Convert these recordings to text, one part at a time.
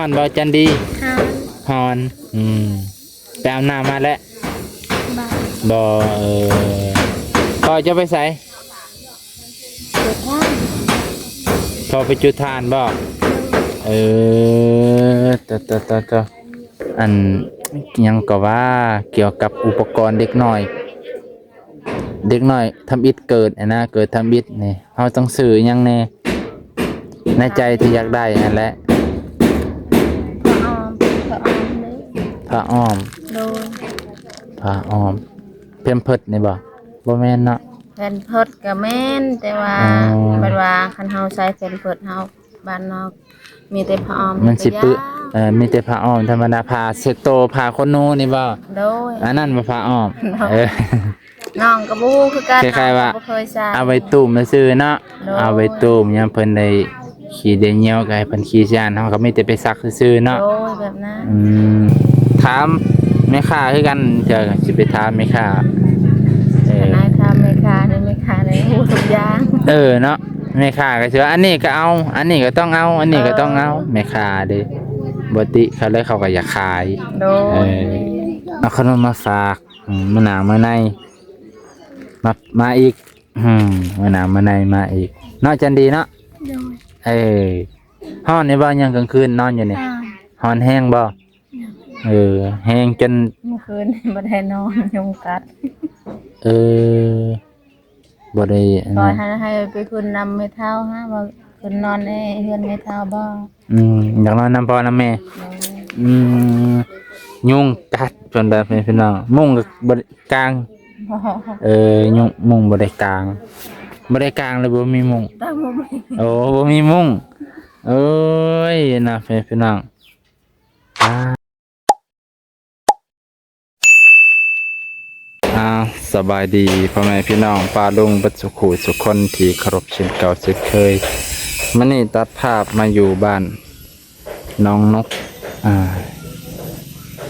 ຮ້ອນບໍ່ຈັນດີ? ຮ້ອນ. ຮ້ອນ. ອືມ ໄປອາບນ້ຳມາແລ້ວ? ບໍ່. ບໍ່. ເອີ ພໍ່ເຈົ້າໄປໃສ? ຈຸດຖ່ານ. ພໍ່ໄປຈຸດຖ່ານບໍ່? ເອີ ຕະ ຕະ ຕະ ຕະ ອັນ ຫຍັງກໍວ່າ ກ່ຽວກັບອຸປະກອນເດັກນ້ອຍ ເດັກນ້ອຍທຳອິດເກີດຫັ້ນນະ ເກີດທຳອິດນີ້ ເຮົາຕ້ອງຊື່ຫຍັງແດ່? ໃນໃຈທີ່ຢາກໄດ້ຫັ້ນແຫຼະ. ຜ້າອ້ອມ. ຜ້າອ້ອມເດ້. ຜ້າອ້ອມ. ໂດຍ. ຜ້າອ້ອມ ແພມເພີດນີ້ບໍ່? ບໍ່ແມ່ນເນາະ. ແພມເພີດກໍແມ່ນ ແຕ່ວ່າ ອໍ ແບບວ່າຄັນເຮົາໃສ່ແພມເພີດ ເຮົາ ບ້ານນອກມີແຕ່ຜ້າອ້ອມ ມັນຊິປຶ. ເອີ ມີແຕ່ຜ້າອ້ອມທຳມະດາ ຜ້າເຊັດໂຕ ຜ້າຂົນໜູນີ້ບໍ່? ໂດຍ. ອັນນັ້ນບໍ່ ຜ້າອ້ອມ. ໂດຍ. ເອີ ນ້ອງກໍບໍ່ຮູ້ຄືກັນ ຄ້າຍໆວ່າ ເຮົາກໍບໍ່ເຄີຍໃສ່ ເອົາໄວ້ຕຸ້ມຊື່ໆເນາະ. ໂດຍ. ເອົາໄວ້ຕຸ້ມ ຍາມເພິ່ນໄດ້ຂີ້ໄດ້ຍ່ຽວ ກໍໃຫ້ເພິ່ນຂີ້ໃສ່ຫັ້ນ ເຮົາກໍມີແຕ່ໄປຊັກຊື່ໆເນາະ. ໂດຍ ແບບນັ້ນ. ອືມ ຖາມແມ່ຄ້າຄືກັນ ເຈົ້າກໍຊິໄປຖາມແມ່ຄ້າ. ເອີ ຄັນອ້າຍຖາມແມ່ຄ້ານີ້ ແມ່ຄ້າໄດ້ຮູ້ທຸກຢ່າງ. ເອີເນາະ ແມ່ຄ້າກໍຊິວ່າ ອັນນີ້ກໍເອົາ ອັນນີ້ກໍຕ້ອງເອົາ ອັນນີ້ກໍຕ້ອງເອົາ. ເອີ ແມ່ຄ້າເດ້ ບໍ່ຕິເຂົາເລີຍ ເຂົາກໍຢາກຂາຍ. ໂດຍ. ເອີ ເອົາຂະໜົມມາຝາກ. ອືມ ມື້ໜ້າມື້ໃນ ມາ ມາອີກ. ອືມ ມື້ໜ້າມື້ໃນມາອີກເນາະ ຈັນດີເນາະ. ໂດຍ. ເອີ ຮ້ອນນີ້ບໍ່? ຍັງກາງຄືນນອນຢູ່ນີ້? ຮ້ອນ. ຮ້ອນແຮງບໍ່? ໂດຍ. ເອີ ແຮງຈົນ ມື້ຄືນບໍ່ໄດ້ນອນ ຍຸງກັດ. ເອີ ບໍ່ໄດ້ອັນນັ້ນ ກໍໃຫ້ ໃຫ້ໄປຂຶ້ນນຳແມ່ເຖົ້າຫາ ວ່າຂຶ້ນນອນໃນເຮືອນແມ່ເຖົ້າບໍ່? ອືມ ຢາກນອນນຳພໍ່ນຳແມ່. ໂດຍ. ອືມ ຍຸງກັດເພິ່ນວ່າ ພີ່ນ້ອງ ມຸ້ງກໍບໍ່ໄດ້ກາງ. ບໍ່. ເອີ ຍຸງ ມຸ້ງບໍ່ໄດ້ກາງ ບໍ່ໄດ້ກາງເລີຍ ບໍ່ມີມຸ້ງ. ກາງບໍ່ມີ. ໂອ້ ບໍ່ມີມຸ້ງ. ໂອ້ຍ ນະ ພີ່ນ້ອງ. ອ່າ ສະບາຍດີພໍ່ແມ່ພີ່ນ້ອງປ້າລຸງເບິດສູ່ຄູ່ສູ່ຄົນທີ່ເຄົາລົບເຊັ່ນເກົ່າເຊັ່ນເຄີຍ. ມື້ນີ້ຕັດພາບມາຢູ່ບ້ານໜອງນົກ ອ່າ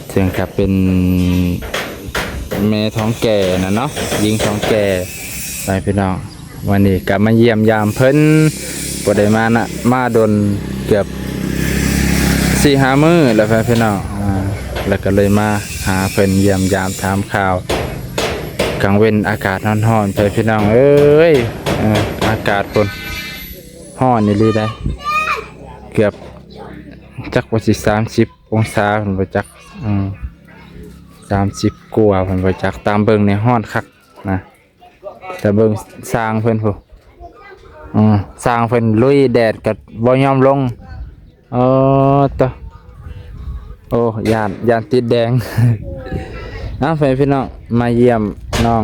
ເຊິ່ງກໍເປັນແມ່ທ້ອງແກ່ນະເນາະ ຍິງທ້ອງແກ່ ໄປພີ່ນ້ອງ. ວັນນີ້ກໍມາຢ້ຽມຢາມເພິ່ນ ບໍ່ໄດ້ມານະ ມາດົນເກືອບສີ່ຫ້າມື້ແລ້ວ ພີ່ນ້ອງ. ອ່າ ແລ້ວກໍເລີຍມາຫາເພິ່ນ ຢ້ຽມຢາມຖາມຂ່າວ. ກາງເວັນອາກາດຮ້ອນໆ ພີ່ນ້ອງເອີຍ. ເອີ ອາກາດພຸ້ນຮ້ອນອີ່ຫຼີໃດ ເກືອບ ຈັກວ່າຊິສາມສິບອົງສາ ເພິ່ນບໍ່ຈັກ. ອືມ ສາມສິບກວ່າ ເພິ່ນບໍ່ຈັກ. ຕາມເບິ່ງນີ້ຮ້ອນຄັກນະ. ແຕ່ເບິ່ງຊ່າງເພິ່ນພຸ້ນ ອືມ ຊ່າງເພິ່ນລຸຍແດດກໍບໍ່ຍອມລົງ. ເອີ ໂຕ ໂອ້ ຢ້ານ ຢ້ານຕິດແດງ. ເອົາ ພີ່ນ້ອງ ມາຢ້ຽມນ້ອງ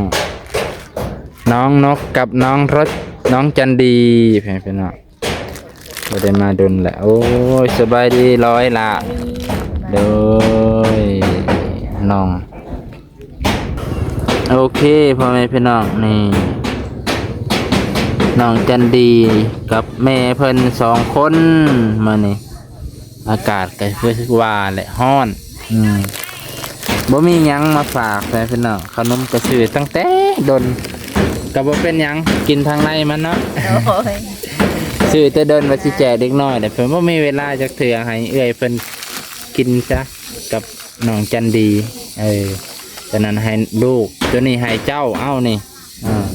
ນ້ອງນົກກັບນ້ອງລົດ ນ້ອງຈັນດີ ພີ່ນ້ອງ. ບໍ່ໄດ້ມາດົນແຫຼະ. ໂອ້ຍ ສະບາຍດີຫຼາຍລະ. ໂດຍ ນ້ອງ ໂອເຄ ພໍ່ແມ່ພີ່ນ້ອງ ນີ້ ນ້ອງຈັນດີກັບແມ່ເພິ່ນສອງຄົນ. ມື້ນີ້ອາກາດກໍຄືວ່າແຫຼະ ຮ້ອນ. ອືມ ບໍ່ມີຫຍັງມາຝາກແຕ່ພີ່ນ້ອງ ຂະໜົມກໍຊື້ຕັ້ງແຕ່ດົນ ກໍບໍ່ເປັນຫຍັງ ກິນທາງໃນມັນເນາະ. ໂອ້ຍ ຊື້ແຕ່ດົນວ່າຊິແຈກເດັກນ້ອຍ ແຕ່ເພິ່ນບໍ່ມີເວລາຈັກເທື່ອ ໃຫ້ເອື້ອຍເພິ່ນກິນຊະ ກັບນ້ອງຈັນດີ. ເອີ ຕອນນັ້ນໃຫ້ລູກ ໂຕນີ້ໃຫ້ເຈົ້າ ເອົານີ້ ອ່າ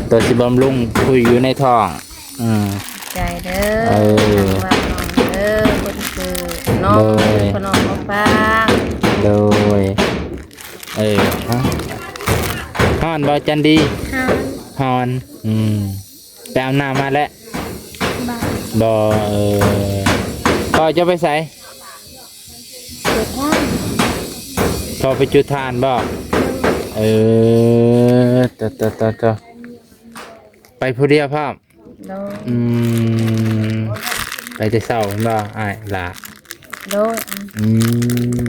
ໂຕຊິບຳລຸງຜູ້ຢູ່ໃນທ້ອງ. ອືມ ໃຈເດີ ເອີ ທາງບ້ານນ້ອງເດີ ຄົນຊື່ນ້ອງ ໂດຍ ຂະໜົມມາຝາກ. ໂດຍ ເອີ ຮະ ຮ້ອນບໍ່ຈັນດີ? ຮ້ອນ. ຮ້ອນ. ອືມ ໄປອາບນ້ຳມາແລ້ວ? ບໍ່. ບໍ່. ເອີ ພໍ່ເຈົ້າໄປໃສ? ຈຸດຖ່ານ. ພໍ່ໄປຈຸດຖ່ານບໍ່? ເອີ ຕະ ຕະ ຕະ ຕະ ໄປຜູ້ດຽວພ້ອມ? ໂດຍ. ອືມ ໄປແຕ່ເຊົ້າແມ່ນບໍ່ ອ້າຍຫຼ້າ? ໂດຍ. ອື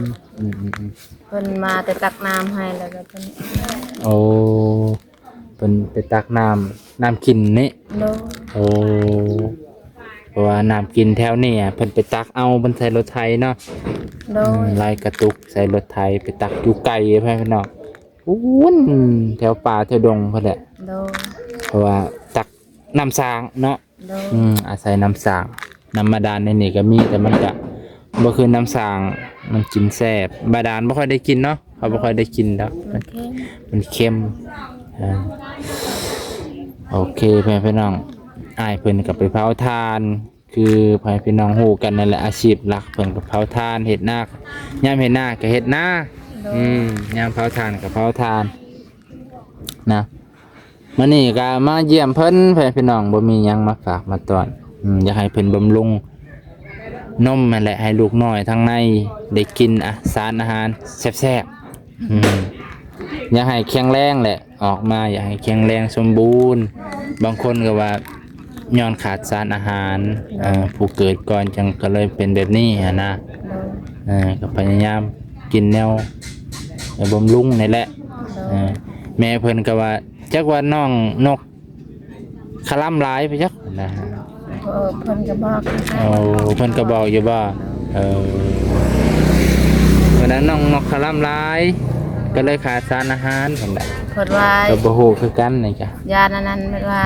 ມ ອືມໆໆ ເພິ່ນມາແຕ່ຕັກນ້ຳໃຫ້ ແລ້ວກໍເພິ່ນ ໂອ້ ເພິ່ນໄປຕັກນ້ຳ ນ້ຳກິນນີ້? ໂດຍ. ໂອ້ ເພາະວ່ານ້ຳກິນແຖວນີ້ ເພິ່ນໄປຕັກເອົາ ເພິ່ນໃສ່ລົດໄຖເນາະ. ໂດຍ. ອືມ ຫຼາຍກະຕຸກໃສ່ລົດໄຖໄປຕັກຢູ່ໄກ ພີ່ນ້ອງ. ພຸ້ນ ແຖວປ່າແຖວດົງພຸ້ນແຫຼະ. ໂດຍ. ເພາະວ່າຕັກນ້ຳສ້າງເນາະ. ໂດຍ. ອືມ ອາໄສນ້ຳສ້າງ ນ້ຳບາດານໃນນີ້ກໍມີ ແຕ່ມັນກະ ບໍ່ຄືນ້ຳສ້າງ ມັນກິນແຊບ. ບາດານບໍ່ຄ່ອຍໄດ້ກິນເນາະ ເຂົາບໍ່ຄ່ອຍໄດ້ກິນດອກ ມັນເຄັມ ມັນເຄັມ. ເອີ ໂອເຄ ພໍ່ແມ່ພີ່ນ້ອງ ອ້າຍເພິ່ນກໍໄປເຜົາຖ່ານ ຄືພໍ່ແມ່ພີ່ນ້ອງຮູ້ກັນນັ້ນແຫຼະ ອາຊີບຫຼັກເພິ່ນກໍເຜົາຖ່ານ ເຮັດນາ ຍາມເຮັດນາກໍເຮັດນາ ໂດຍ ອືມ ຍາມເຜົາຖ່ານກໍເຜົາຖ່ານນະ. ມື້ນີ້ກໍມາຢ້ຽມເພິ່ນ ພໍ່ແມ່ພີ່ນ້ອງ ບໍ່ມີຫຍັງມາຝາກມາຕ້ອນ ອືມ ຢາກໃຫ້ເພິ່ນບຳລຸງນົມຫັ້ນແຫຼະ ໃຫ້ລູກນ້ອຍທາງໃນໄດ້ກິນ ອາ ສານອາຫານແຊບໆ ອືມ ຢາກໃຫ້ແຂງແຮງແຫຼະ ອອກມາ ຢາກໃຫ້ແຂງແຮງສົມບູນ. ບາງຄົນກໍວ່າຍ້ອນຂາດສານອາຫານ ເອີ ຜູ້ເກີດກ່ອນຈັ່ງກໍເລີຍເປັນແບບນີ້ຫັ້ນນະ ໂດຍ ເອີ ກໍພະຍາຍາມກິນແນວ ເອີ ບຳລຸງນີ້ແຫຼະ ໂດຍ ເອີ ແມ່ເພິ່ນກໍວ່າ ຈັກວ່ານ້ອງນົກຄະລຳຫຼາຍໄປຈັກນະ. ເອີ ເພິ່ນກໍບອກຄືກັນ ໂອ້ ເພິ່ນກໍບອກຢູ່ບໍ່? ເອີ ເພິ່ນວ່ານ້ອງນົກຄະລຳຫຼາຍ ກໍເລີຍຂາດສານອາຫານ ເພິ່ນວ່າ ເພິ່ນວ່າ ກໍບໍ່ຮູ້ຄືກັນນີ້ກະ ຢ້ານອັນນັ້ນ ເພິ່ນວ່າ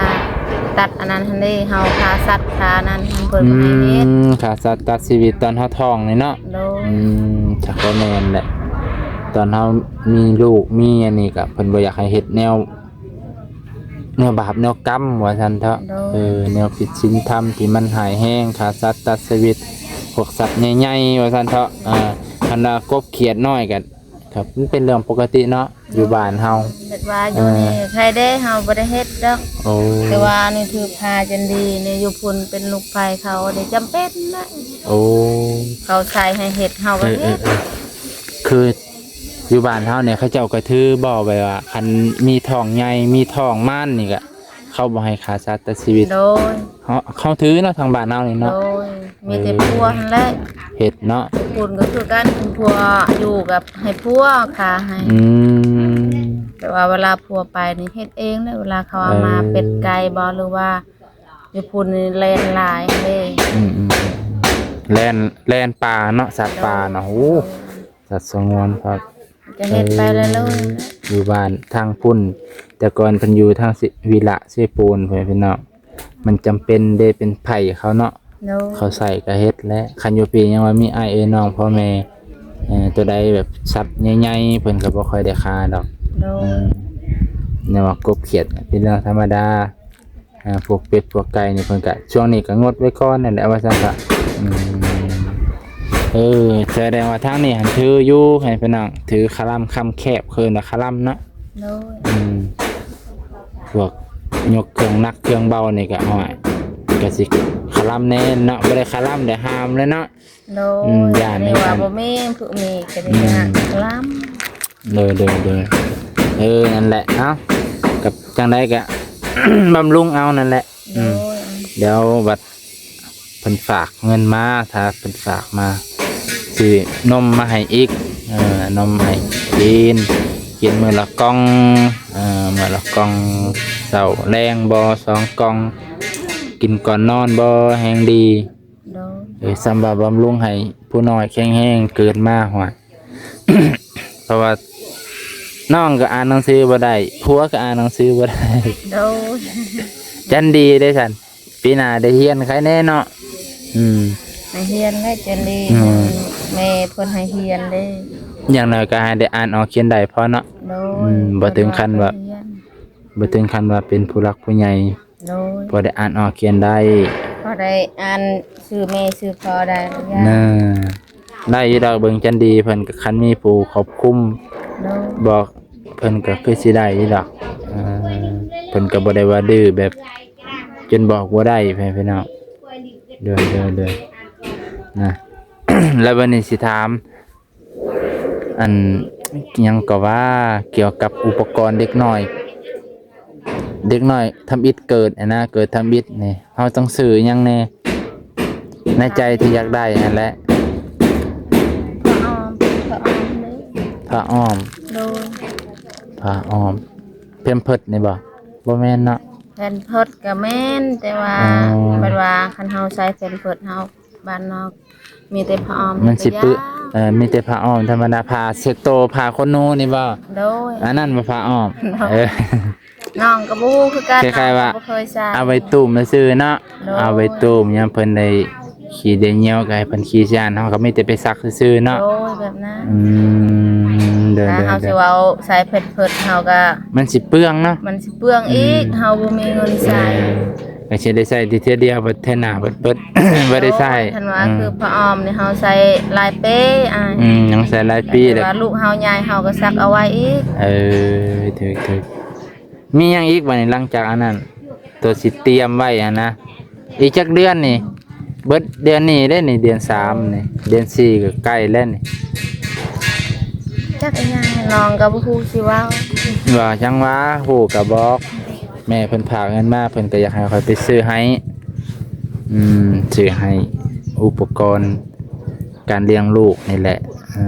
ຕັດອັນນັ້ນຫັ້ນເດ້ ເຮົາຂ້າສັດຂ້າອັນນັ້ນ ເພິ່ນບໍ່ໃຫ້ເຮັດ ອືມ ຂ້າສັດຕັດຊີວິດຕອນເຮົາທ້ອງນີ້ເນາະ ໂດຍ ອືມ ຈັກກໍແມ່ນແຫຼະ ຕອນເຮົາມີລູກມີອັນນີ້ກະ ເພິ່ນບໍ່ຢາກໃຫ້ເຮັດແນວ ແນວບາບແນວກຳວ່າຊັ້ນເຖາະ ໂດຍ ເອີ ແນວຜິດສິນທຳທີ່ມັນຮ້າຍແຮງ ຂ້າສັດຕັດຊີວິດ ພວກສັດໃຫຍ່ໆ ວ່າຊັ້ນເຖາະ ເອີ ຄັນວ່າກົບຂຽດນ້ອຍກໍ ກໍມັນເປັນເລື່ອງປົກກະຕິເນາະ ຢູ່ບ້ານເຮົາ ແບບວ່າຢູ່ນີ້ ເອີ ໃຜເດ້ ເຮົາບໍ່ໄດ້ເຮັດດອກ ໂອ້ ແຕ່ວ່ານີ້ຖືພາຈັນດີນີ້ ຢູ່ພຸ້ນເປັນລູກໃຜ ເຂົາໄດ້ຈຳເປັນນະ ໂອ້ ເຂົາໃສ່ໃຫ້ເຮັດ ເຮົາກໍເຮັດ ເອີ ເອີ ເອີ ຄື ຢູ່ບ້ານເຮົານີ້ ເຂົາເຈົ້າກໍຖືບໍ່ ແບບວ່າຄັນມີທ້ອງໃຫຍ່ ມີທ້ອງມານນີ້ກະ ເຂົາບໍ່ໃຫ້ຂ້າສັດຕັດຊີວິດ ໂດຍ ເຮົາ ເຮົາຖືເນາະ ທາງບ້ານເຮົານີ້ເນາະ ໂດຍ ມີແຕ່ ເອີ ຜົວຫັ້ນແຫຼະເຮັດເນາະ ຄົນກໍຄືກັນ ຄົນຜົວຢູ່ກັບໃຫ້ຜົວຂ້າໃຫ້ ອືມ ແຕ່ວ່າເວລາຜົວໄປນີ້ເຮັດເອງເດ້ ເວລາເຂົາເອົາມາ ເອີ ເປັດໄກ່ບໍ ຫຼືວ່າຢູ່ພຸ້ນນີ້ແລ່ນຫຼາຍເດ້ ອືມໆ ແລ່ນ ແລ່ນປ່າເນາະ ສັດປ່າເນາະ ໂອ້ ສັດສະຫງວນພັກ ກໍເຮັດໄປແລ້ວໂລດ ເອີ ຢູ່ບ້ານທາງພຸ້ນ ແຕ່ກ່ອນເພິ່ນຢູ່ທາງ ວິລະ ເຊໂປນ ພຸ້ນພີ່ນ້ອງ ມັນຈຳເປັນເດ້ ເປັນໄພເຂົາເນາະ ໂດຍ ເຂົາໃສ່ກໍເຮັດແຫຼະ ຄັນຢູ່ພີ້ຍັງວ່າມີອ້າຍເອື້ອຍນ້ອງພໍ່ແມ່ ເອີ ຕົວໃດແບບສັດໃຫຍ່ໆ ເພິ່ນກໍບໍ່ຄ່ອຍໄດ້ຂ້າດອກ ໂດຍ ອືມ ແນວວ່າກົບຂຽດເປັນເລື່ອງທຳມະດາ ອ່າ ພວກເປັດພວກໄກ່ນີ້ເພິ່ນກະ ຊ່ວງນີ້ກະງົດໄວ້ກ່ອນນັ້ນແຫຼະ ວ່າຊັ້ນຊະ ອືມ ເອີ ສະແດງວ່າທາງນີ້ຫັ້ນຖືຢູ່ ໃຫ້ພີ່ນ້ອງ ຖືຄະລຳຄຳແຄບ ເອີ້ນວ່າຄະລຳເນາະ ໂດຍ ອືມ ພວກຍົກເຄື່ອງໜັກເຄື່ອງເບົານີ້ກະ ໂອ້ຍ ກະຊິຄະລຳແດ່ເນາະ ບໍ່ໄດ້ຄະລຳແຕ່ຫ້າມແລ້ວເນາະ ໂດຍ ອືມ ຢ້ານຄືກັນ ບໍ່ມີຜູ້ມີກໍໄດ້ ອືມ ຍາກລຳ ໂດຍ ໂດຍ ໂດຍ ເອີ ນັ້ນແຫຼະ ເອົ້າ ກັບຈັ່ງໃດກໍ ບຳລຸງເອົານັ້ນແຫຼະ ໂດຍ ອືມ ດຽວບັດເພິ່ນຝາກເງິນມາ ຖ້າເພິ່ນຝາກມາ ຊື້ນົມມາໃຫ້ອີກ ເອີ ນົມໃຫ້ກິນ ກິນມື້ລະກ່ອງ ເອີ ມື້ລະກ່ອງ ເຊົ້າແລງບໍ ສອງກ່ອງ ກິນກ່ອນນອນບໍ ແຮງດີ ໂດຍ ເອີ ສ່ຳວ່າບຳລຸງໃຫ້ຜູ້ນ້ອຍແຂງແຮງເກີດມາ ຫ້ວຍ ເພາະວ່ານ້ອງກໍອ່ານໜັງສືບໍ່ໄດ້ ຜົວກໍອ່ານໜັງສືບໍ່ໄດ້ ໂດຍ ຈັນດີເດ້ຊັ້ນ ປີໜ້າໄດ້ຮຽນໄຄແນ່ເນາະ ອືມ ໃຫ້ຮຽນແລ້ວຈັນດີ ອືມ ແມ່ເພິ່ນໃຫ້ຮຽນເດ້ ຢ່າງໜ້ອຍກໍໃຫ້ໄດ້ອ່ານອອກຂຽນໄດ້ພໍເນາະ ໂດຍ ອືມ ບໍ່ເຖິງຂັ້ນວ່າ ບໍ່ເຖິງຂັ້ນວ່າເປັນຜູ້ຫຼັກຜູ້ໃຫຍ່ ໂດຍ ພໍໄດ້ອ່ານອອກຂຽນໄດ້ ພໍໄດ້ອ່ານຊື່ແມ່ຊື່ພໍ່ໄດ້ ນະ ໄດ້ຢູ່ດອກ ເບິ່ງຈັນດີເພິ່ນກໍຄັນມີຜູ້ຄວບຄຸມ ໂດຍ ບອກເພິ່ນກໍຄືຊິໄດ້ຢູ່ດອກ ເອີ ເພິ່ນກໍບໍ່ໄດ້ວ່າດື້ແບບຈົນບອກບໍ່ໄດ້ ພີ່ນ້ອງ ໂດຍ ໂດຍ ໂດຍ ນະ ແລ້ວບັດນີ້ຊິຖາມ ອັນ ຫຍັງກໍວ່າ ກ່ຽວກັບອຸປະກອນເດັກນ້ອຍ ເດັກນ້ອຍທຳອິດເກີດຫັ້ນນະ ເກີດທຳອິດນີ້ ເຮົາຕ້ອງຊື້ຫຍັງແດ່ ໃນໃຈທີ່ຢາກໄດ້ຫັ້ນແຫຼະ ຜ້າອ້ອມ ຜ້າອ້ອມເດ້ ຜ້າອ້ອມ ໂດຍ ຜ້າອ້ອມ ແພມເພີດນີ້ບໍ່? ບໍ່ແມ່ນເນາະ ແພມເພີດກໍແມ່ນ ແຕ່ວ່າ ອໍ ແບບວ່າຄັນເຮົາໃຊ້ແພມເພີດ ເຮົາ ບ້ານນອກ ມີແຕ່ຜ້າອ້ອມ ມັນຊິປຶ ເອີ ມີແຕ່ຜ້າອ້ອມທຳມະດາ ຜ້າເຊັດໂຕ ຜ້າຂົນໜູນີ້ບໍ່? ໂດຍ ອັນນັ້ນບໍ່ຜ້າອ້ອມ ໂດຍ ເອີ ນ້ອງກໍບໍ່ຮູ້ຄືກັນ ຄ້າຍໆວ່າ ນ້ອງກໍບໍ່ເຄີຍໃຊ້ ເອົາໄວ້ຕຸ້ມຊື່ໆເນາະ ໂດຍ ເອົາໄວ້ຕຸ້ມຍາມເພິ່ນໄດ້ ຂີ່ໄດ້ຍ່ຽວກໍໃຫ້ເພິ່ນຂີ່ຊະ ເຮົາກໍມີແຕ່ໄປຊັກຊື່ໆເນາະ. ໂດຍ ແບບນັ້ນ. ອືມ ໂດຍ ຖ້າເຮົາຊິເວົ້າໃສ່ເພິ່ນເພິ່ນ ເຮົາກໍ ມັນຊິເປືອງເນາະ. ມັນຊິເປືອງອີກ ອືມ ເຮົາບໍ່ມີເງິນໃຊ້. ແມ່ນ ກໍຊິໄດ້ໃຊ້ແຕ່ເທື່ອດຽວ ບັດເທື່ອໜ້າເບິດໆ ບໍ່ໄດ້ໃຊ້. ໂດຍ ຄັນວ່າ ອືມ ຄືຜ້າອ້ອມນີ້ ເຮົາໃຊ້ຫຼາຍປີອ້າຍ. ອືມ ຍັງໃຊ້ຫຼາຍປີ ແລ້ວ ແຕ່ວ່າລູກເຮົາໃຫຍ່ ເຮົາກໍຊັກເອົາໄວ້ອີກ. ເອີ ຖືກໆ. ມີຫຍັງອີກບັດນີ້ ຫຼັງຈາກອັນນັ້ນ ໂຕຊິຕຽມໄວ້ຫັ້ນນະ? ອີກຈັກເດືອນນີ້? ເບິດເດືອນນີ້ເດ້ນີ້ ເດືອນສາມນີ້ ເດືອນສີ່ກໍໃກ້ແລ້ວນີ້. ຈັກອີຫຍັງ ນ້ອງກໍບໍ່ຮູ້ຊິເວົ້າ. ວ່າຈັ່ງວ່າ ຮູ້ກໍບອກ ແມ່ເພິ່ນຝາກເງິນມາ ເພິ່ນກໍຢາກໃຫ້ຂ້ອຍໄປຊື້ໃຫ້ ອືມ ຊື້ໃຫ້ອຸປະກອນ ການລ້ຽງລູກນີ້ແຫຼະ ເອີ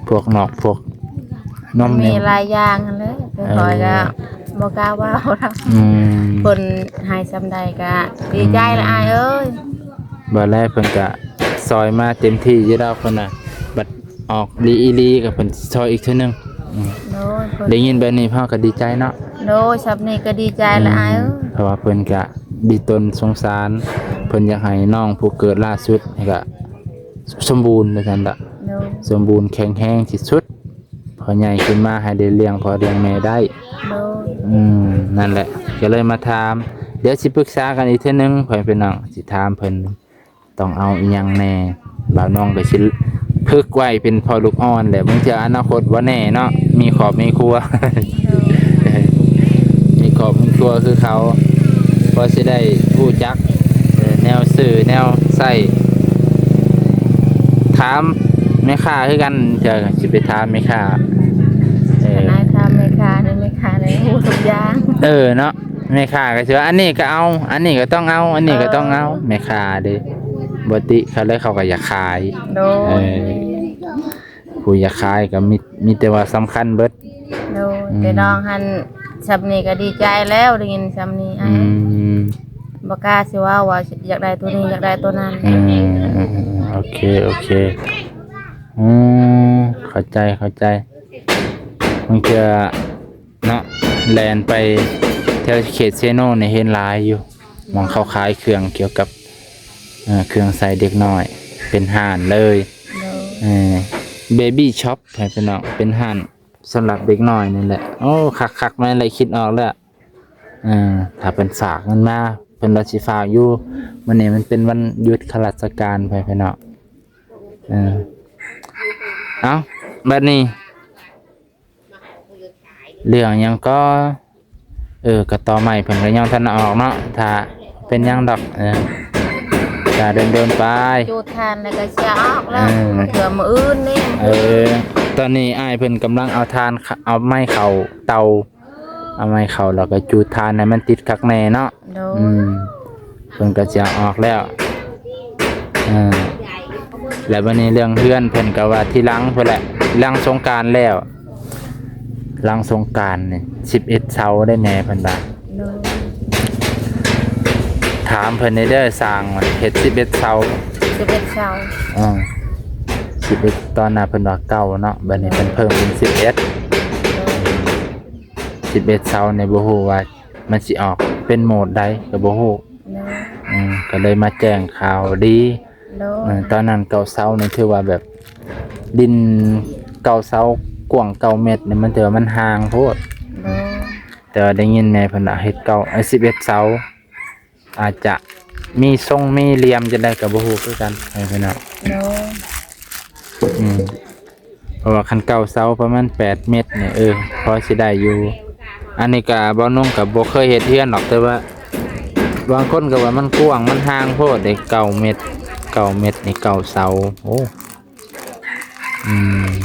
ພວກນອກພວກນົມ ມັນມີ ນີ້ ຫຼາຍຢ່າງຫັ້ນແຫຼະ ແຕ່ ເອີ ຂ້ອຍກໍບໍ່ກ້າເວົ້າດອກ. ອືມ ເພິ່ນໃຫ້ສ່ຳໃດກໍດີໃຈລະ ອືມ ອ້າຍເອີຍ. ບໍ່ແລ ເພິ່ນກໍຊ່ອຍມາເຕັມທີ່ຢູ່ແລ້ວ ເພິ່ນນະ ບັດອອກດີອີ່ຫຼີກໍເພິ່ນຊ່ອຍອີກເທື່ອໜຶ່ງ. ອືມ ໂດຍ ເພິ່ນ ໄດ້ຍິນແບບນີ້ເຮົາກໍດີໃຈເນາະ. ໂດຍ ສ່ຳນີ້ກໍດີໃຈລະ ອືມ ອ້າຍເອີຍ ເພາະວ່າເພິ່ນກະ ດີຕົນສົງສານ ເພິ່ນຢາກໃຫ້ນ້ອງຜູ້ເກີດລ່າສຸດນີ້ກະສົມບູນວ່າຊັ້ນລະ. ໂດຍ ສົມບູນແຂງແຮງທີ່ສຸດ ພໍໃຫຍ່ຂຶ້ນມາໃຫ້ໄດ້ລ້ຽງພໍ່ລ້ຽງແມ່ໄດ້. ໂດຍ ອືມ ນັ້ນແຫຼະ ກໍເລີຍມາຖາມ ດຽວຊິປຶກສາກັນອີກເທື່ອໜຶ່ງ ພໍ່ແມ່ພີ່ນ້ອງ ຊິຖາມເພິ່ນ ຕ້ອງເອົາອີ່ຫຍັງແດ່. ບ່າວນ້ອງກໍຊິຝຶກໄວ້ເປັນພໍ່ລູກອ່ອນແຫຼະ ບາງເທື່ອອະນາຄົດບໍ່ແນ່ເນາະ ມີຄອບມີຄົວ ມີຄອບມີຄົວຄືເຂົາ ພໍຊິໄດ້ຮູ້ຈັກ ເອີ ແນວຊື້ແນວໃຊ້. ຖາມແມ່ຄ້າຄືກັນ ເທື່ອຊິໄປຖາມແມ່ຄ້າ ເອີ ຄັນອ້າຍຖາມແມ່ຄ້ານີ້ ແມ່ຄ້ານີ້ຮູ້ທຸກຢ່າງ. ເອີ ເນາະ. ແມ່ຄ້າກໍຊິວ່າ ອັນນີ້ກໍເອົາ ອັນນີ້ກໍຕ້ອງເອົາ ອັນນີ້ກໍຕ້ອງເອົາ ເອີ ແມ່ຄ້າເດ້ ບໍ່ຕິເຂົາເລີຍ ເຂົາກໍຢາກຂາຍ. ໂດຍ ເອີ ຜູ້ຢາກຂາຍກໍມີ ມີແຕ່ວ່າສຳຄັນເບິດ. ໂດຍ ອືມ ແຕ່ນ້ອງຫັ້ນ ສ່ຳນີ້ກໍດີໃຈແລ້ວ ໄດ້ຍິນສ່ຳນີ້ ອືມ ອ້າຍ ບໍ່ກ້າຊິເວົ້າວ່າຢາກໄດ້ໂຕນີ້ ຢາກໄດ້ໂຕນັ້ນ. ອືມ ໂອເຄ ໂອເຄ ອືມ ເຂົ້າໃຈ ເຂົ້າໃຈ. ບາງເທື່ອ ເນາະ ແລ່ນໄປແຖວເຂດເຊໂນນີ້ເຫັນຫຼາຍຢູ່ ໝ່ອງເຂົາຂາຍເຄື່ອງກ່ຽວກັບ ເອີ ເຄື່ອງໃສ່ເດັກນ້ອຍ ເປັນຮ້ານເລີຍ. ໂດຍ ເອີ ເບບີ້ຊັອບ ໃຫ້ພີ່ນ້ອງ ເປັນຮ້ານສຳລັບເດັກນ້ອຍນີ້ແຫຼະ. ໂອ້ ຄັກໆ ແມ່ນແຫຼະ ຄິດອອກແລ້ວ. ເອີ ຖ້າເພິ່ນຝາກເງິນມາ ເພິ່ນວ່າຊິຝາກຢູ່ ມື້ນີ້ມັນເປັນວັນຢຸດຂ້າລາຊະການ ໃຫ້ພີ່ນ້ອງ. ເອີ ເອົ້າ ບັດນີ້ ເລື່ອງຫຍັງກໍ ເອີ ກໍຕໍໄມ້ເພິ່ນກໍຍັງບໍ່ທັນອອກເນາະ ຖ້າເປັນຫຍັງດອກ ເອີ ກໍດົນໆໄປ ຈູດຖ່ານແລ້ວກໍຊິເອົາອອກແລ້ວ ເອີ ເທື່ອມື້ອື່ນນີ້. ເອີ ຕອນນີ້ອ້າຍເພິ່ນກຳລັງເອົາຖ່ານ ເອົາໄມ້ເຂົ້າເຕົາ ເອົາໄມ້ເຂົ້າແລ້ວກໍຈູດຖ່ານໃຫ້ມັນຕິດຄັກແນ່ເນາະ. ໂດຍ ອືມ ເພິ່ນກໍຊິເອົາອອກແລ້ວ ເອີ ແລ້ວບັດນີ້ເລື່ອງເຮືອນເພິ່ນກໍວ່າທີຫຼັງພຸ້ນແຫຼະ ຫຼັງສົງການແລ້ວ ຫຼັງສົງການນີ້ ສິບເອັດເສົາໄດ້ແມ່ເພິ່ນວ່າ. ໂດຍ ຖາມເພິ່ນແດ່ເດີ ຊ່າງເຮັດສິບເອັດເສົາ ສິບເອັດເສົາ ເອີ ສິບເອັດ ຕອນນັ້ນເພິ່ນວ່າເກົ້າເນາະ ບັດນີ້ເພິ່ນເພີ່ມເປັນສິບເອັດ. ໂດຍ ສິບເອັດເສົານີ້ ບໍ່ຮູ້ວ່າມັນຊິອອກເປັນໂໝດໃດກໍບໍ່ຮູ້. ໂດຍ ອືມ ກໍເລີຍມາແຈ້ງຂ່າວດີ. ໂດຍ ເອີ ຕອນນັ້ນເກົ້າເສົານີ້ຖືວ່າແບບ ດິນເກົ້າເສົາກວ້າງເກົ້າເມັດນີ້ ມັນຖືວ່າມັນຫ່າງໂພດ. ໂດຍ ແຕ່ວ່າໄດ້ຍິນແມ່ເພິ່ນວ່າເຮັດເກົ້າ ເອີ ສິບເອັດເສົາ ອາດຈະມີຊົງມີຫຼ່ຽມຈັ່ງໃດກໍບໍ່ຮູ້ຄືກັນ ເອີ ພີ່ນ້ອງ. ໂດຍ ອືມ ເພາະວ່າຄັນເກົ້າເສົາປະມານແປດເມັດນີ້ ເອີ ພໍຊິໄດ້ຢູ່. ອັນນີ້ກະບ່າວນົງກະບໍ່ເຄີຍເຮັດເຮືອນດອກ ແຕ່ວ່າບາງຄົນກໍວ່າມັນກວ້າງ ມັນຫ່າງໂພດເດ້ ເກົ້າເມັດ ເກົ້າເມັດນີ້ ເກົ້າເສົາ. ໂອ້ ອືມ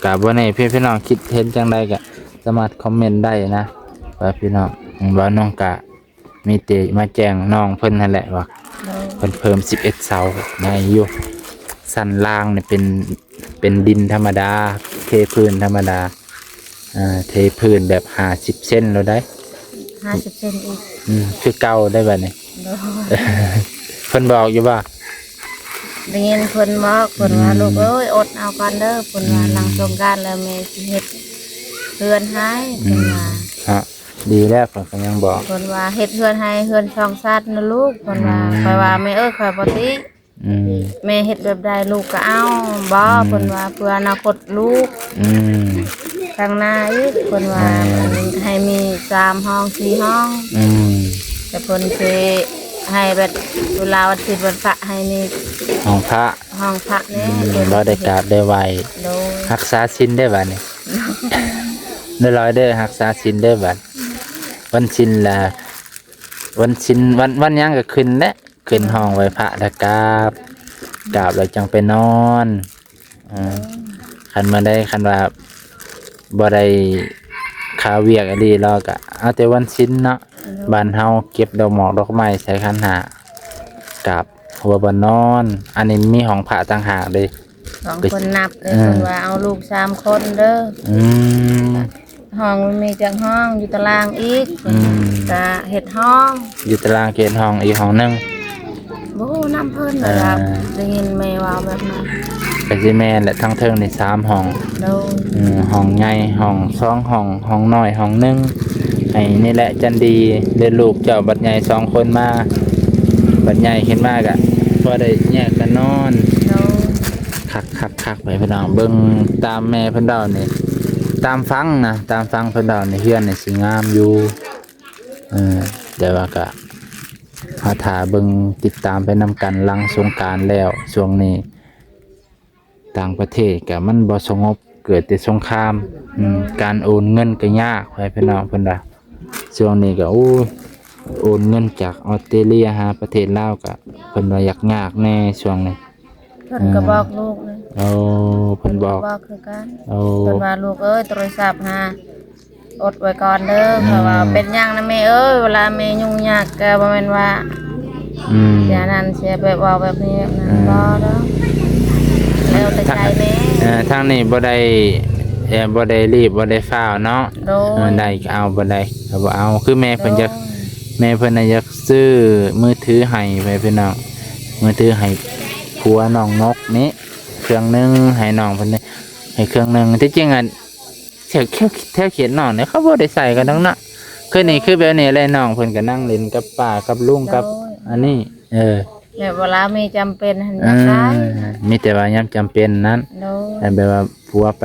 ກະບໍ່ແນ່ ພີ່ ພີ່ນ້ອງຄິດເຫັນຈັ່ງໃດກະສາມາດຄອມເມັນໄດ້ນະ ວ່າພີ່ນ້ອງ ອືມ ບ່າວນົງກະ ມີແຕ່ມາແຈ້ງນ້ອງເພິ່ນຫັ້ນແຫຼະວ່າ ໂດຍ ເພິ່ນເພີ່ມສິບເອັດເສົາໃໝ່ຢູ່. ຊັ້ນລ່າງນີ້ເປັນ ເປັນດິນທຳມະດາ ເທພື້ນທຳມະດາ ເອີ ເທພື້ນແບບຫ້າສິບເຊັນໂລດໃດ໋. ຫ້າສິບເຊັນອີກ ອືມ ຄືເກົ່າໄດ໋ບັດນີ້. ໂດຍ ເພິ່ນບອກຢູ່ບໍ່? ໄດ້ຍິນເພິ່ນບອກ ເພິ່ນວ່າ ອືມ ລູກເອີຍ ອົດເອົາກ່ອນເດີ ເພິ່ນວ່າ ອືມ ຫຼັງສົງການແລ້ວແມ່ຊິເຮັດເຮືອນໃຫ້ ອືມ ເພິ່ນວ່າ ຮະ. ດີແລ້ວ ເພິ່ນກໍຍັງບອກ ເພິ່ນວ່າເຮັດເຮືອນໃຫ້ເຮືອນຊ່ອງຊາດນະລູກ ເພິ່ນວ່າ ອືມ ຂ້ອຍວ່າ ແມ່ເອີຍ ຂ້ອຍບໍ່ຕິ ອືມ ແມ່ເຮັດແບບໃດລູກກໍເອົາ ບໍ່ ອືມ ເພິ່ນວ່າເພື່ອອະນາຄົດລູກ ອືມ ຂ້າງໜ້າອີກ ເພິ່ນວ່າ ອືມ ໃຫ້ມີສາມຫ້ອງ ສີ່ຫ້ອງ ອືມ ແຕ່ເພິ່ນຊິໃຫ້ແບບເວລາວັນສິນວັນພະໃຫ້ມີຫ້ອງພະ ຫ້ອງພະແດ່ ອືມ ເພິ່ນ ບໍ່ໄດ້ກາບໄດ້ໄຫວ້ ໂດຍ ຮັກສາສິນເດີ້ບາດນີ້ ເດີ້ລອຍເດີ້ ຮັກສາສິນເດີ້ບາດ ວັນສິນລະ ວັນສິນ ວັນ ວັນຫຍັງກໍຂຶ້ນແຫຼະ ຂຶ້ນຫ້ອງໄຫວ້ພະລະກາບ ກາບແລ້ວຈັ່ງໄປນອນ ເອີ ຄັນມື້ໃດ ຄັນວ່າບໍ່ໄດ້ຄາວຽກອີ່ຫຼີ ລາວກໍເອົາແຕ່ວັນສິນເນາະ ໂດຍ ບ້ານເຮົາເກັບດອກໝອກດອກໄມ້ໃສ່ຂັນຫ້າ ກາບຫົວບ່ອນນອນ ອັນນີ້ມີຫ້ອງພະຕ່າງຫາກເດ້ ສອງຄົນນັບເດ້ ເອີ ເພິ່ນວ່າເອົາລູກສາມຄົນເດີ້ ອືມ ຫ້ອງມັນມີຈັກຫ້ອງ ຢູ່ຕາລາງອີກ ອືມ ກະເຮັດຫ້ອງ ຢູ່ຕາລາງເຮັດຫ້ອງອີກຫ້ອງໜຶ່ງ ບໍ່ຮູ້ນຳເພິ່ນ ເອີ ແບບວ່າໄດ້ຍິນແມ່ເວົ້າແບບນັ້ນ ກໍຊິແມ່ນແຫຼະ ທັງເທິງນີ້ສາມຫ້ອງ ໂດຍ ອືມ ຫ້ອງໃຫຍ່ ຫ້ອງສອງຫ້ອງ ຫ້ອງນ້ອຍຫ້ອງໜຶ່ງ ໃຫ້ນີ້ແຫຼະຈັນດີ ແລະລູກເຈົ້າບັດໃຫຍ່ສອງຄົນມາ ບັດໃຫຍ່ຂຶ້ນມາກໍພໍໄດ້ແຍກກັນນອນ ໂດຍ ຄັກໆໆ ໄປພີ່ນ້ອງ ເບິ່ງຕາມແມ່ເພິ່ນເວົ້ານີ້ ຕາມຟັງນະ ຕາມຟັງເພິ່ນເວົ້ານີ້ ເຮືອນນີ້ຊິງາມຢູ່ ເອີ ແຕ່ວ່າກະ ເຮົາຖ້າເບິ່ງຕິດຕາມໄປນຳກັນ ຫຼັງສົງການແລ້ວ ຊ່ວງນີ້ຕ່າງປະເທດກະມັນບໍ່ສະຫງົບ ເກີດແຕ່ສົງຄາມ ອືມ ການໂອນເງິນກະຍາກ ໃຫ້ພີ່ນ້ອງເພິ່ນວ່າ ຊ່ວງນີ້ກະ ໂອ້ຍ ໂອນເງິນຈາກອອສເຕຣເລຍຫາປະເທດລາວກະ ເພິ່ນວ່າຢາກຍາກແດ່ຊ່ວງນີ້ ເພິ່ນກໍບອກລູກນະ ໂອ້ ເພິ່ນບອກ ບອກຄືກັນ ໂອ້ ເພິ່ນວ່າ ລູກເອີຍ ໂທລະສັບຫາ ອົດໄວ້ກ່ອນເດີ ອືມ ເພາະວ່າເປັນຫຍັງນະແມ່ເອີຍ ເວລາແມ່ຫຍຸ້ງຍາກກໍບໍ່ແມ່ນວ່າ ອືມ ເສຍນັ້ນເສຍແບບເວົ້າແບບນີ້ແບບນັ້ນ ອືມ ບໍ່ດອກ ແລ້ວແຕ່ໃຈແມ່ ເອີ ທາງນີ້ບໍ່ໄດ້ ເອີ ບໍ່ໄດ້ລີບ ບໍ່ໄດ້ຟ້າວເນາະ ໂດຍ ເອີ ໄດ້ກໍເອົາ ບໍ່ໄດ້ກໍບໍ່ເອົາ ຄືແມ່ເພິ່ນຢາກ ໂດຍ ແມ່ເພິ່ນນະຢາກຊື້ມືຖືໃຫ້ ໃຫ້ພີ່ນ້ອງ ມືຖືໃຫ້ຜົວນ້ອງນົກນີ້ເຄື່ອງໜຶ່ງ ໃຫ້ນ້ອງເພິ່ນນີ້ໃຫ້ເຄື່ອງໜຶ່ງ ທີ່ຈິງອັນ ແຖວ ແຖວ ແຖວເຂດນອກນີ້ເຂົາບໍ່ໄດ້ໃຊ້ກັນດອກເນາະ ຄືນີ້ຄືແບບນີ້ແຫຼະ ນ້ອງເພິ່ນກໍນັ່ງຫຼິ້ນກັບປ້າກັບລຸງກັບ ໂດຍ ອັນນີ້ ເອີ ແບບເວລາມີຈຳເປັນຫັ້ນ ເອີ ຢາກໃຊ້ ມີແຕ່ວ່າຍາມຈຳເປັນນັ້ນ ໂດຍ ແຕ່ແບບວ່າຜົວໄປ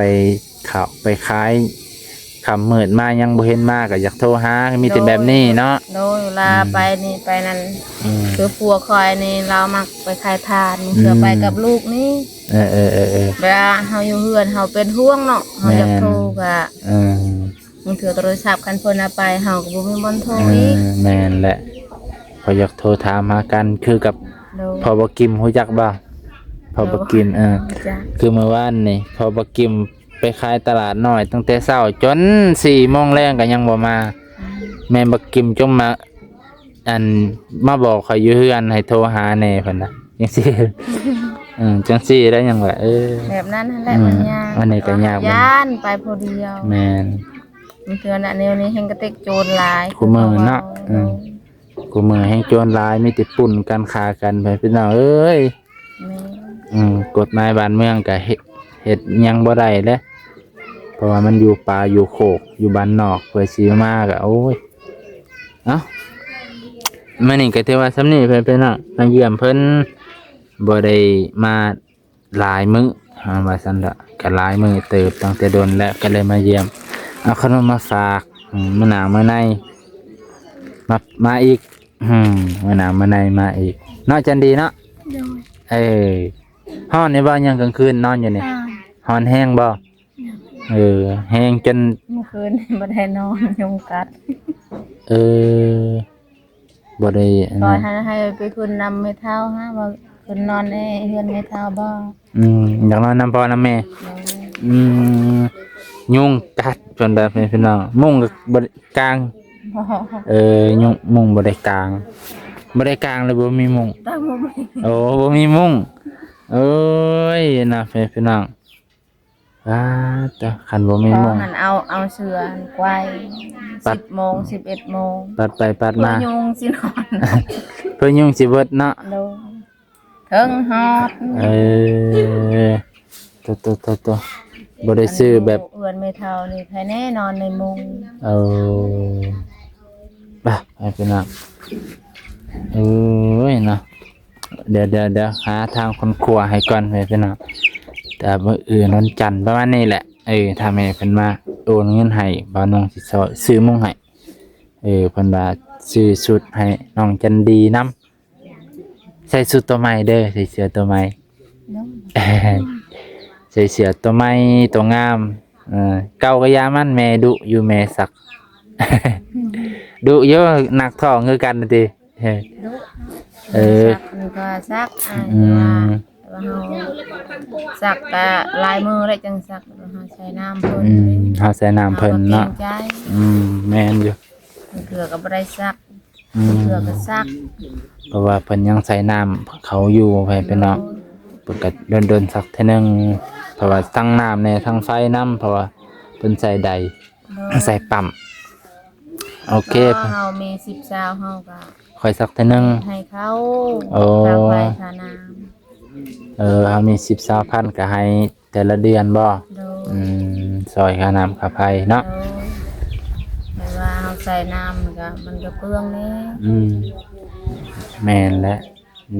ເຂົ້າໄປຂາຍ ຄ່ຳມືດມາຍັງບໍ່ເຫັນມາກໍຢາກໂທຫາ ມີແຕ່ແບບນີ້ເນາະ ໂດຍ ເວລາ ອືມ ໄປນີ້ໄປນັ້ນ ອືມ ຄືຜົວຂ້ອຍນີ້ລາວມັກໄປຂາຍທານ ອືມ ເທື່ອໄປກັບລູກນີ້ ເອີໆໆໆ ເວລາເຮົາຢູ່ເຮືອນເຮົາເປັນຫ່ວງເນາະ ເຮົາຢາກໂທ ແມ່ນ ກໍ ເອີ ບາງເທື່ອໂທລະສັບຄັນເພິ່ນເອົາໄປ ເຮົາກໍບໍ່ມີບ່ອນໂທອີກ ເອີ ແມ່ນແຫຼະ ເພາະຢາກໂທຖາມຫາກັນ ຄືກັບ ໂດຍ ພໍ່ບັກກິມ ຮູ້ຈັກບໍ່? ພໍ່ບັກກິມ ໂດຍ ເອີ ຮູ້ຈັກ ຄືມື້ວານນີ້ ພໍ່ບັກກິມໄປຂາຍຕະຫຼາດນ້ອຍຕັ້ງແຕ່ເຊົ້າຈົນສີ່ໂມງແລງກໍຍັງບໍ່ມາ ອືມ ແມ່ບັກກິມຈົ່ງມາ ອັນ ມາບອກຂ້ອຍຢູ່ເຮືອນໃຫ້ໂທຫາແດ່ ເພິ່ນວ່າ ຈັ່ງຊີ້ ເອີ ຈັ່ງຊີ້ແລ້ວຍັງວ່າ ເອີ ແບບນັ້ນຫັ້ນແຫຼະ ອືມ ມັນຍາກ ອັນນີ້ກໍຍາກ ຢ້ານໄປຜູ້ດຽວ ແມ່ນ ບາງເທື່ອນະ ແນວນີ້ແຮ່ງກະຕິກໂຈນຫຼາຍ ຄູ່ມື້ເນາະ ຄືເຂົາເວົ້າ ອືມ ໂດຍ ຄູ່ມື້ແຮ່ງໂຈນຫຼາຍ ມີແຕ່ປຸ້ນກັນ ຂ້າກັນ ພີ່ນ້ອງເອີຍ ແມ່ນ ອືມ ກົດໝາຍບ້ານເມືອງກໍເຮັດ ເຮັດຫຍັງບໍ່ໄດ້ແຫຼະ ເພາະວ່າມັນຢູ່ປ່າຢູ່ໂຄກ ຢູ່ບ້ານນອກ ເພື່ອຊິມາກໍ ໂອ້ຍ ເອົ້າ ມື້ນີ້ກໍຖືວ່າສ່ຳນີ້ ເພື່ອນໆເນາະ ມາຢ້ຽມເພິ່ນ ບໍ່ໄດ້ມາຫຼາຍມື້ ເອົາວ່າຊັ້ນເຖາະ ກໍຫຼາຍມື້ເຕີບ ຕັ້ງແຕ່ດົນແລ້ວ ກໍເລີຍມາຢ້ຽມ ເອົາຂະໜົມມາຝາກ ອືມ ມື້ໜ້າມື້ໃນ ມາ ມາອີກ ອືມ ມື້ໜ້າມື້ໃນມາອີກ ເນາະ ຈັນດີເນາະ ໂດຍ ເອີ ຮ້ອນນີ້ບໍ່? ຍັງກາງຄືນນອນຢູ່ນີ້ ຮ້ອນ ຮ້ອນແຮງບໍ່? ເອີ ແຮງຈົນ ມື້ຄືນບໍ່ໄດ້ນອນ ຍຸງກັດ ເອີ ບໍ່ໄດ້ອັນນັ້ນ ກໍໃຫ້ ໃຫ້ໄປຂຶ້ນນຳແມ່ເຖົ້າຫາ ວ່າຂຶ້ນນອນໃນເຮືອນແມ່ເຖົ້າບໍ່? ອືມ ຢາກນອນນຳພໍ່ນຳແມ່ ໂດຍ ອືມ ຍຸງກັດເພິ່ນວ່າ ພີ່ນ້ອງ ມຸ້ງກໍບໍ່ໄດ້ກາງ ບໍ່ ເອີ ຍຸງ ມຸ້ງບໍ່ໄດ້ກາງ ບໍ່ໄດ້ກາງແລ້ວບໍ່ມີມຸ້ງ ກາງບໍ່ມີ ໂອ້ ບໍ່ມີມຸ້ງ ໂອ້ຍ ນະ ພີ່ນ້ອງ ປາດໂທ້ ຄັນບໍ່ມີມຸ້ງ ຕອນນັ້ນເອົາ ເອົາເສື້ອໄກວ ສິບໂມງ ສິບເອັດໂມງ ປັດໄປປັດມາ ເພື່ອຍຸງຊິນອນ ເພື່ອຍຸງຊິເບິດເນາະ ໂດຍ ເຖິງຮອດ ເອີ ໂຕໆໆ ບໍ່ໄດ້ຊື້ແບບ ອັນນີ້ເຮືອນແມ່ເຖົ້ານີ້ໃຜແນ່ນອນໃນມຸງ. ເອີ ໄປ ໄປພີ່ນ້ອງ ເອີຍເນາະ ດຽວ ດຽວ ດຽວຫາທາງຄົ້ນຄວ້າໃຫ້ກ່ອນ ໄປພີ່ນ້ອງ ແຕ່ມື້ອື່ນວັນຈັນປະມານນີ້ແຫຼະ. ເອີ ຖ້າແມ່ເພິ່ນມາໂອນເງິນໃຫ້ ບ່າວນົງຊິຊ່ອຍຊື້ມຸງໃຫ້. ເອີ ເພິ່ນວ່າຊື້ຊຸດໃຫ້ນ້ອງຈັນດີນຳ ໃສ່ຊຸດຕົວໃໝ່ເດີ ໃສ່ເສື້ອຕົວໃໝ່ ໂດຍ ໃສ່ເສື້ອຕົວໃໝ່ຕົວງາມ. ເອີ ເກົ່າກໍຢ່າມັນ ແມ່ດຸຢູ່ ແມ່ສັກ ດຸຢູ່ ໜັກທ້ອງຄືກັນຕິ. ເອີ ເອີ ສັກມັນກໍສັກ ອາ ອືມ ແຕ່ວ່າ ແຕ່ວ່າເຮົາສັກກໍຫຼາຍມື້ແລ້ວຈັ່ງສັກ ເຮົາໃສ່ນ້ຳເພິ່ນ ອືມ ເຮົາໃສ່ນ້ຳເພິ່ນເນາະ ເຮົາກໍເກງໃຈ ອືມ ແມ່ນຢູ່ ບາງເທື່ອກໍບໍ່ໄດ້ສັກ ອືມ ບາງເທື່ອກໍສັກ ເພາະວ່າເພິ່ນຍັງໃສ່ນ້ຳເຂົາຢູ່ ໄປພີ່ນ້ອງ ໂດຍ ເພິ່ນກໍດົນໆສັກເທື່ອໜຶ່ງ ເພາະວ່າທັງນ້ຳແດ່ ທັງໄຟນຳ ເພາະວ່າເພິ່ນໃສ່ໄດ ໂດຍ ໃສ່ປ້ຳ. ໂອເຄ ເຮົາມີສິບຊາວ ເຮົາກໍຄ່ອຍສັກເທື່ອໜຶ່ງໃຫ້ເຂົາ ໂອ້ ຄ່າໄຟຄ່ານ້ຳ. ເອີ ເຮົາມີສິບຊາວພັນກໍໃຫ້ແຕ່ລະເດືອນບໍ່? ໂດຍ ອືມ ຊ່ອຍຄ່ານ້ຳຄ່າໄຟເນາະ ໂດຍ ແຕ່ວ່າເຮົາໃສ່ນ້ຳມັນກໍ ມັນກໍເປືອງແດ່ ອືມ ແມ່ນແຫຼະ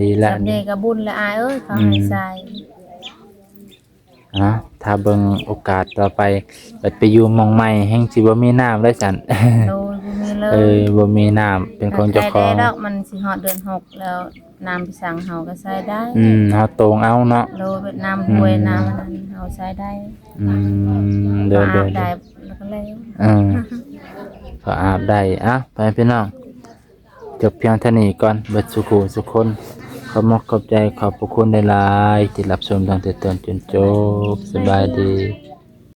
ດີແລ້ວ ສ່ຳນີ້ກໍບຸນແລ້ວອ້າຍເອີຍ ເຂົາໃຫ້ໃສ່ ອືມ ເນາະ ຖ້າເບິ່ງໂອກາດຕໍ່ໄປ ບັດໄປຢູ່ໝ່ອງໃໝ່ແຮ່ງຊິບໍ່ມີນ້ຳແລ້ວຊັ້ນ ໂດຍ ບໍ່ມີເລີຍ ເອີ ບໍ່ມີນ້ຳເປັນຂອງເຈົ້າຂອງ ແຕ່ໄດ້ດອກ ມັນຊິຮອດເດືອນຫົກແລ້ວ ນ້ຳທີ່ສັງເຮົາກໍໃຊ້ໄດ້ ອືມ ເຮົາໂຕ່ງເອົາເນາະ ໂດຍ ເວດນາມ ອືມ ຫ້ວຍນ້ຳອັນນັ້ນເຮົາໃຊ້ໄດ້ ອືມ ໂດຍ ກໍອາບໄດ້ ໂດຍ ແລ້ວກໍແລ້ວ ເອີ ກໍອາບໄດ້. ເອົ້າ ໄປພີ່ນ້ອງ ຈົບພຽງເທົ່ານີ້ກ່ອນ ເບິດສູ່ຄູ່ສູ່ຄົນ ຂອບມຸກຂອບໃຈ ຂອບພະຄຸນຫຼາຍໆ ທີ່ຮັບຊົມຕັ້ງແຕ່ຕົ້ນຈົນຈົບ. ສະບາຍດີ.